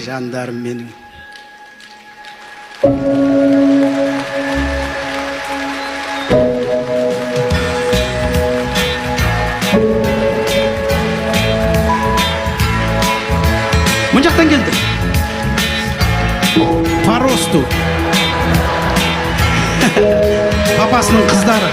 Жандарым менің. Мына жақтан келді. По росту. Папасының қыздары.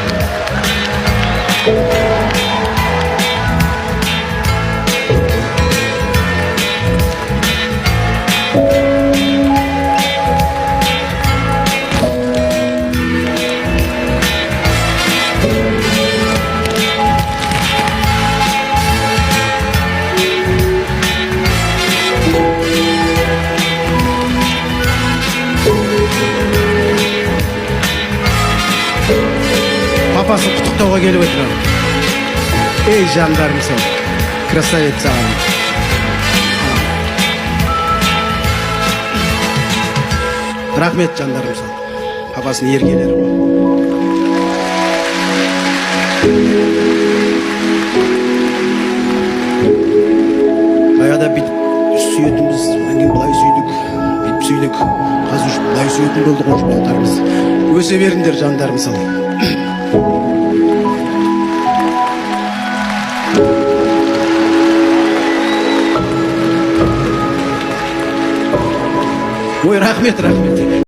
Папасын құттықтауға келіп отыр. Ей, жандарым сен, красавица. Рахмет, жандарым сол. Папасының еркелері ғой. Баяғыда бүйтіп сүйетінбіз, одан кейін былай сүйдік, бүйтіп сүйдік. Қазір уже былай сүйетін болдық уже, балдарымыз. Өсе беріңдер, жандарым сол. Ой, рахмет, рахмет.